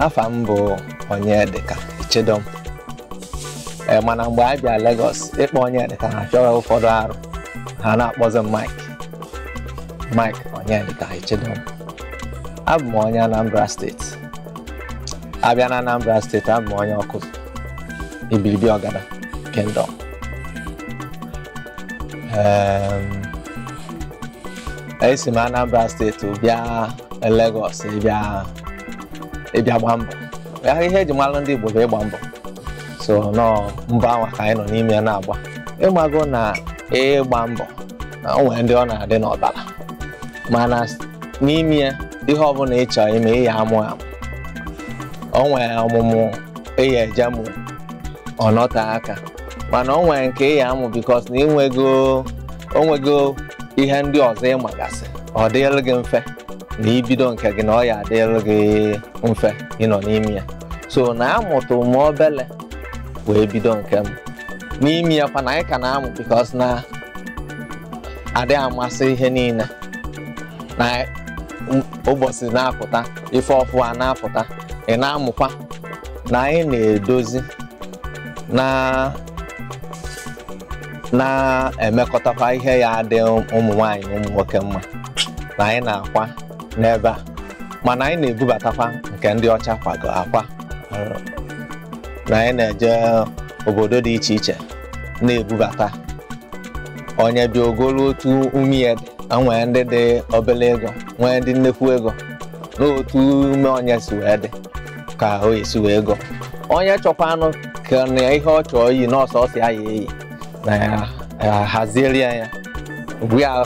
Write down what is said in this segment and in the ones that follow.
Afa m bụ Onyedika Echedom. Mana mgbe a bịa Lagos, ịkpọ Onyedika ha chọrọ ụfọdụ arụ, ha na-akpọzi m Mike. Mike Onyedika Echedom. Abụ m onye Anambra Steeti. Abịa na Anambra Steeti, abụ m onye Ọkụzụ, Ibilibi Ọgada Kingdom. Esi m Anambra Steeti bịa Lagos ịbịa gba mbọ. Ihe eji malụ ndị Igbo bụ ịgba mbọ, so nọọ mbọ anwa ka anyị nọ n'ime ya na-agba. Ịmago na ịgba mbọ na o nwere ndị ọ na-adị n'ọbara, mana n'ime ya ihe ọbụla ị chọrọ ime, ị ya amụ amụ. O nwere ọmụmụ ị ya eje mụ ọ nọte aka, mana o nwere nke ị ya amụ because na onwego ihe ndị ọzọ ịmagasị, ọ dịrị gị mfe na ibido nke gị, na ọ ya adịrị gị mfe ịnọ n'ime ya. So na amụtụ m obele wee bido nke m n'ime ya kwa na anyị ka na-amụ because na adịghị amasị ihe niile na ụbọchị na-apụta, ife ọfụ a na-apụta, ị na-amụkwa na anyị na-edozi na-emekọtakwa ihe ya adị ụmụ nwaanyị na ụmụ nwoke mma na anyị na-akwa n'ebe a, mana anyị na-ebubatakwa nke ndị ọcha kwago akwa, na anyị na-eje obodo dị iche iche na-ebubata. Onye bịa ogolu otu ume ya dị, nwee ndị dị obele ego, nwee ndị nnukwu ego, n'otu ume onye si wee dị ka o esi wee ego. Onye chọkwanụ ka na ihe ọ chọọ iyi n'ọsọ ọsọ ya eyi na ya hazieri ya, bụ ya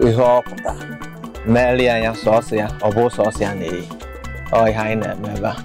ihe ọ pụtara merie ya sọsọ ya, ọ bụ sọsọ ya na-eyi. Ọ ihe anyị na-eme ebe a.